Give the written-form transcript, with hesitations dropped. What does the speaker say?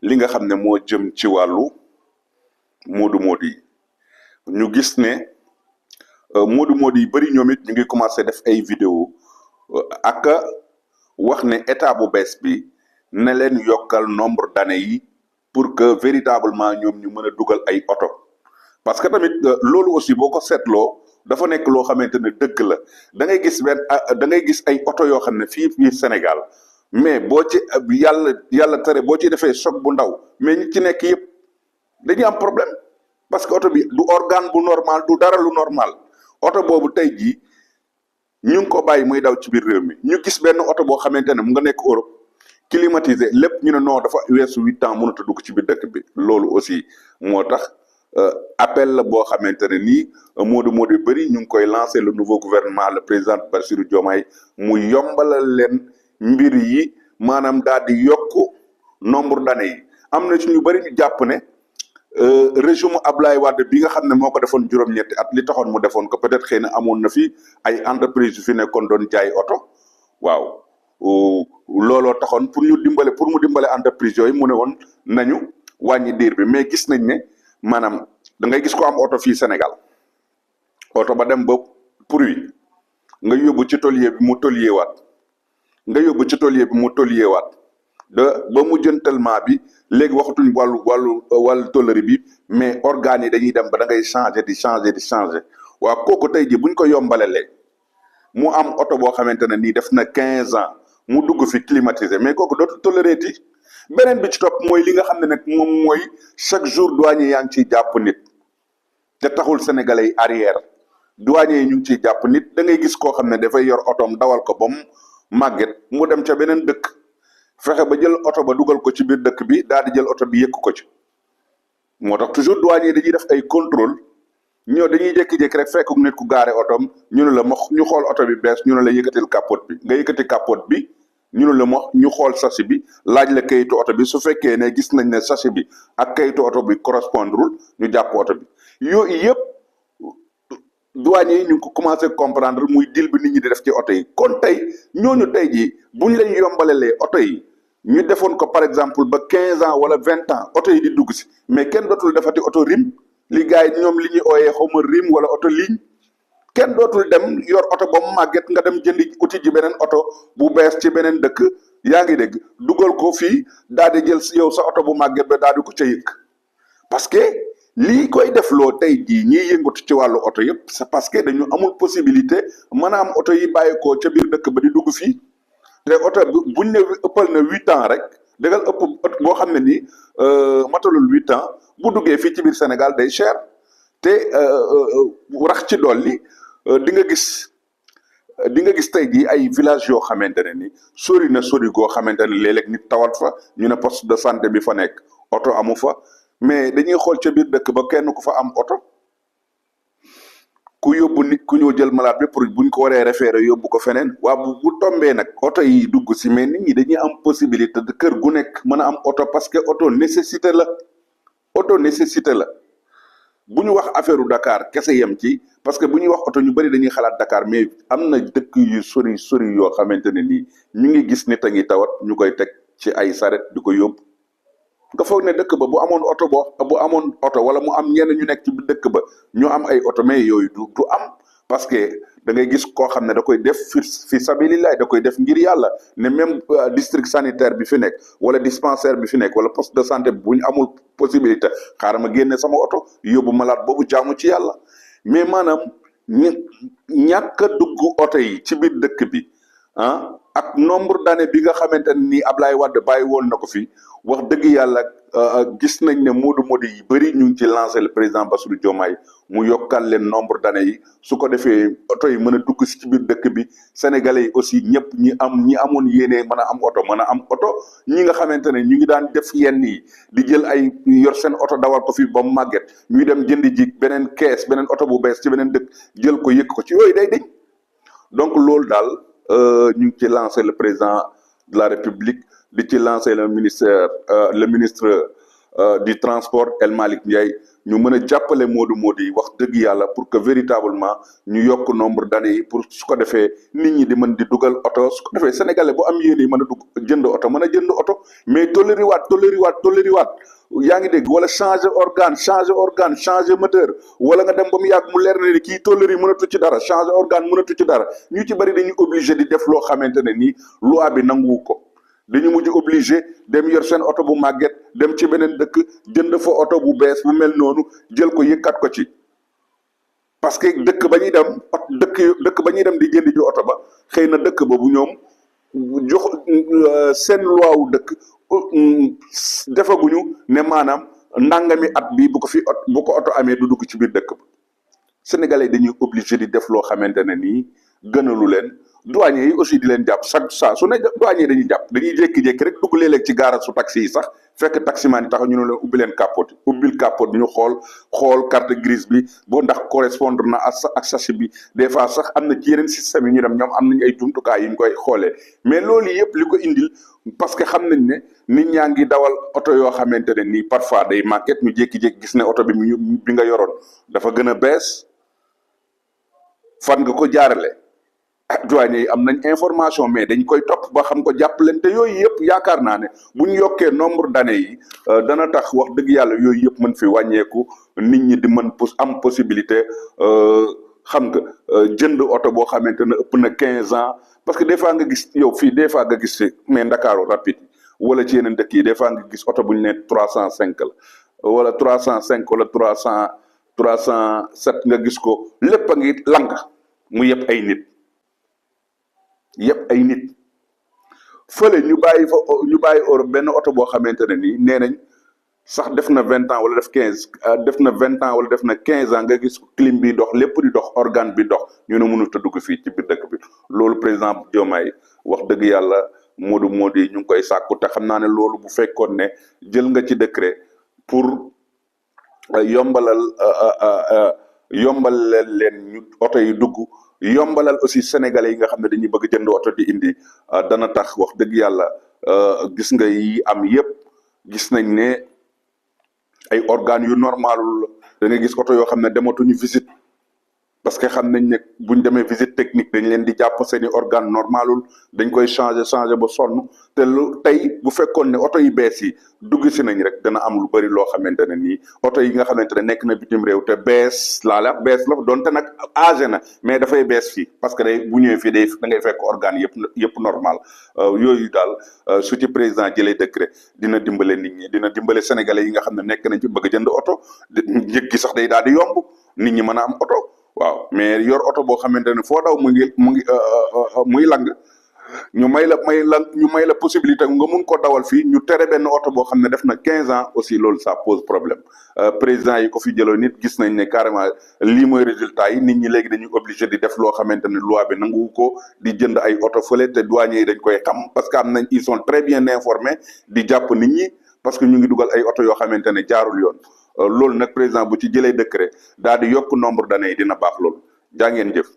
li nga xam ne moo jëm ci wàllu moodu-moodu yi ñu gis ne moodu-moodu yi bëri ñoom it ñu ngi commencé def ay vidéo ak wax ne état bu bees bi ne leen yokkal nombre d'années yi pour que véritablement ñoom ñu mën a dugal ay oto parce que tamit loolu aussi boo ko seetloo dafa nekk loo xamante ne dëgg la da ngay gis da ngay gis ay oto yoo xam ne fii Sénégal mais boo ci yàlla tere boo ci defee choc bu ndaw mais ñi ci nekk yëpp dañuy am problème parce que oto bi du organe bu normal du dara lu normal oto boobu tey jii ñu ngi ko bàyyi muy daw ci biir réew mi ñu gis benn oto boo xamante ne mu nga nekk Europe climatisé lépp ñu ne non dafa weesu 8 ans mënut a dugg ci biir dëkk bi loolu aussi moo tax appel la boo xamante ne nii moodu-moodu yu bëri ñu ngi koy lancer le nouveau gouvernement le président Bassirou Diomaye mu yombalal leen mbir yi maanaam daal di yokk nombre d'années yi am na ci ñu bëri ñu jàpp ne régime Ablaye Wade bi nga xam ne moo ko defoon juróom-ñetti at li taxoon mu defoon ko peut-être xëy na amoon na fi ay entreprise yu fi nekkoon doon jaay oto waaw looloo taxoon pour mu dimbale entreprise yooyu mu ne woon nañu wàññi diir bi mais gis nañ ne maanaam da ngay gis ko am oto fii Sénégal oto ba dem ba pourri nga yóbbu ci tôlier bi mu tôlier waat ba mu jëntalement bi léegi waxatuñ wàllu tôlerie bi mais organes yi dañuy dem ba da ngay changer waaw kooku tey ji buñ ko yombalalee mu am oto boo xamante ne nii def na 15 ans mu dugg fi climatisé mais kooku dootul toléré ti beneen bi ci topp mooy li nga xam ne nag moom mooy chaque jour douanier yaa ngi ciy jàpp nit te taxul sénégalais yi arrière douanier yi ñu ngi ciy jàpp nit da ngay gis koo xam ne dafay yor otoom dawal ko ba mu màgget mu dem ca beneen dëkk fexe ba jël oto ba dugal ko ci biir dëkk bi daal di jël oto bi yëkk ko ci moo tax toujours douanier dañuy def ay contrôle ñoo dañuy jékki-jékki rek fekk nit ku gaare otoom ñu ne la ñu xool oto bi bees ñu ne la yëkkatil capote bi nga yëkkati capote bi ñu ne la ñu xool sachet bi laaj la kayitu oto bi su fekkee ne gis nañ ne sachet bi ak kayitu oto bi correspondrul ñu jàpp oto bi yooyu yëpp douanier yi ñu ngi ko commencé comprendre muy deal bi nit ñi di def ci oto yi kon tey ñooñu tey jii buñ lañ yombalelee oto yi ñu defoon ko par exemple ba 15 ans wala 20 ans oto yi di dugg si mais kenn dootul defati oto rim li gars yi ñoom li ñuy ooyee xawma rim wala oto ligne kenn dootul dem yor oto ba mu màgget nga dem jëndi uti ji beneen oto bu bees ci beneen dëkk yaa ngi dégg dugal ko fii daal di jël yow sa oto bu màgget ba daal di ko ca yëg parce que lii koy def loo tey jii ñiy yëngatu ci wàllu oto yëpp c'est parce que dañu amul possibilité mën a am oto yi bàyyeekoo ca biir dëkk ba di dugg fii te oto buñ ne ëppal na 8 ans rek dagal ëpp boo xam ne nii matalul 8 ans bu duggee fii ci biir Sénégal day cher te rax ci dolli di nga gis tey jii ay village yoo xamante ne ni sori goo xamante ne léeg-léeg nit tawat fa ñu ne poste de santé bi fa nekk oto amu fa mais dañuy xool ca biir dëkk ba kenn ku fa am oto ku yóbbu nit ku ñëw jël malade bi pour buñ ko waree référé yóbbu ko feneen waaw bu tombee nag oto yi dugg si mais nit ñi dañuy am possibilité de kër gu nekk mën a am oto parce que oto nécessité la bu ñu wax affaire u Dakar kese yem ci parce que bu ñuy wax oto ñu bëri dañuy xalaat Dakar mais am na dëkk yu sori yoo xamante ne nii ñu ngi gis nit a ngi tawat ñu koy teg ci ay saret di ko yóbbu nga foog ne dëkk ba bu amoon oto wala mu am ñenn ñu nekk ci dëkk ba ñu am ay oto mais yooyu du am parce que da ngay gis koo xam ne da koy def fi sabilillah da koy def ngir yàlla ne même district sanitaire bi fi nekk wala dispensaire bi fi nekk wala poste de santé bi bu ñu amul possibilité xaaral ma génne sama oto yóbbu malade boobu jaamu ci yàlla mais maanaam ñàkk a dugg oto yi ci biir dëkk bi ak nombre d'années bi nga xamante ne nii Ablaye Wade bàyyi woon na ko fi wax dëgg yàlla gis nañ ne moodu-moodu yi bëri ñu ngi ci lancé le président Bassirou Diomaye mu yokkal leen nombre d'années yi su ko defee oto yi mën a dugg si ci biir dëkk bi sénégalais yi aussi ñëpp ñi amoon yéene mën a am oto ñi nga xamante ne ñu ngi daan def yenn yi di jël ay yor seen oto dawal ko fi ba mu màgget ñuy dem jëndi ji beneen beneen oto bu bees ci beneen dëkk jël ko yëkk ko ci yooyu day dañ donc loolu daal ñu ngi ci lancé le président de la République di ci lancé le ministre du transport El Malick Ndiaye ñu mën a jàppale moodu yi wax dëgg yàlla pour que véritablement ñu yokk nombre d'années yi pour su ko defee nit ñi di mën di dugal oto su ko defee sénégalais bu am yéene yi mën a dugg jënd oto mën a jënd oto mais tolériwaat yaa ngi dégg wala changer organe changer moteur wala nga dem ba mu yàgg mu leer na ni kii toléré mënatu ci dara changer organe mënatu ci dara ñu ci bëri dañuy obligé di def loo xamante ne nii loi bi nanguwu ko dañu mujj obligé dem yor seen oto bu màgget dem ci beneen dëkk jënd fa oto bu bees bu mel noonu jël ko yëkkat ko ci parce que dëkk ba ñuy dem dëkk ba ñuy dem di jëndi ji oto ba xëy na dëkk ba bu ñoom jox seen loi wu dëkk defaguñu ne maanaam ndàngami at bi bu ko oto amee du dugg ci biir dëkk ba sénégalais dañuy obligé di def loo xamante ne nii gënalu leen douanier yi aussi di leen jàpp chaque saa su ne douanier dañuy jàpp dañuy jékki-jékki rek dugg léeg-léeg ci gaara su taxi yi sax fekk taximan yi tax ñu ne leen ubbi leen capote ubbil capote bi ñu xool carte grise bi boo ndax correspondre na ak sachet bi des fois sax am na ci yeneen système yi ñu dem ñoom am nañ ay jumtukaay yu ñu koy xoolee mais loolu yëpp li ko indil parce que xam nañ ne nit ñaa ngi dawal oto yoo xamante ne nii parfois day màgget ñu jékki-jékki gis ne oto bi nga yoroon dafa gën a bees fan nga ko jaarale douanier yi am nañ information mais dañ koy topp ba xam ko jàpp leen te yooyu yëpp yaakaar naa ne bu ñu yokkee nombre d'années yi dana tax wax dëgg yàlla yooyu yëpp mën fi wàññeeku nit ñi di mën am possibilité xam nga jënd oto boo xamante ne ëpp na 15 ans parce que des fois nga gis yow fii des fois nga gis mais Ndakaaru rapide wala ci yeneen dëkk yi des fois nga gis oto bu ñu ne 305 la wala 305 wala 307 nga gis ko lépp a ngi lang mu yëpp ay nit fële ñu bàyyi Europe benn oto boo xamante ne nii nee nañ sax def na 20 ans wala def 20 ans wala def na 15 ans nga gis clim bi dox lépp di dox organe bi dox ñu ne mënut a dugg fii ci biir dëkk bi loolu président Diomaye wax dëgg yàlla moodu yi ñu ngi koy sàkku te xam naa ne loolu bu fekkoon ne jël nga ci décret pour yombalal leen ñu oto yi dugg yombalal aussi sénégalais yi nga xam ne dañuy bëgg jënd oto di indi dana tax wax dëgg yàlla gis nga yi am yëpp gis nañ ne ay organes yu normalul da nga gis oto yoo xam ne dematuñu visite parce que xam nañ ne buñ demee visite technique dañ leen di jàpp seeni organe normalul dañ koy changer ba sonn te lu tey bu fekkoon ne oto yi bees yi dugg si nañ rek dana am lu bëri loo xamante ne nii oto yi nga xamante ne nekk na bitim réew te bees la donte nag âgé na mais dafay bees fii parce que day bu ñëwee fii da ngay fekk organe yëpp normal yooyu daal su ci président jëlee décret dina dimbale nit ñi dina dimbale sénégalais yi nga xam ne nekk nañ ci bëgg jënd oto njëg gi sax day daal di yomb nit ñi mën a am oto waaw mais yor oto boo xamante ne foo daw muy lang ñu may la possibilité nga mun ko dawal fii ñu tere benn oto boo xam ne def na 15 ans aussi loolu ça pose problème président yi ko fi jëloon nit gis nañ ne carrément lii mooy résultat yi nit ñi léegi dañuy obligé di def loo xamante ne loi bi nanguwu ko di jënd ay oto fële te douaniers yi dañ koy xam parce que am nañ ils sont très bien informés di jàpp nit ñi parce que ñu ngi dugal ay oto yoo xamante ne jaarul yoon loolu nag président bu ci jëlee décret daal di yokk nombre d'années yi dina baax loolu jaa ngeen jëf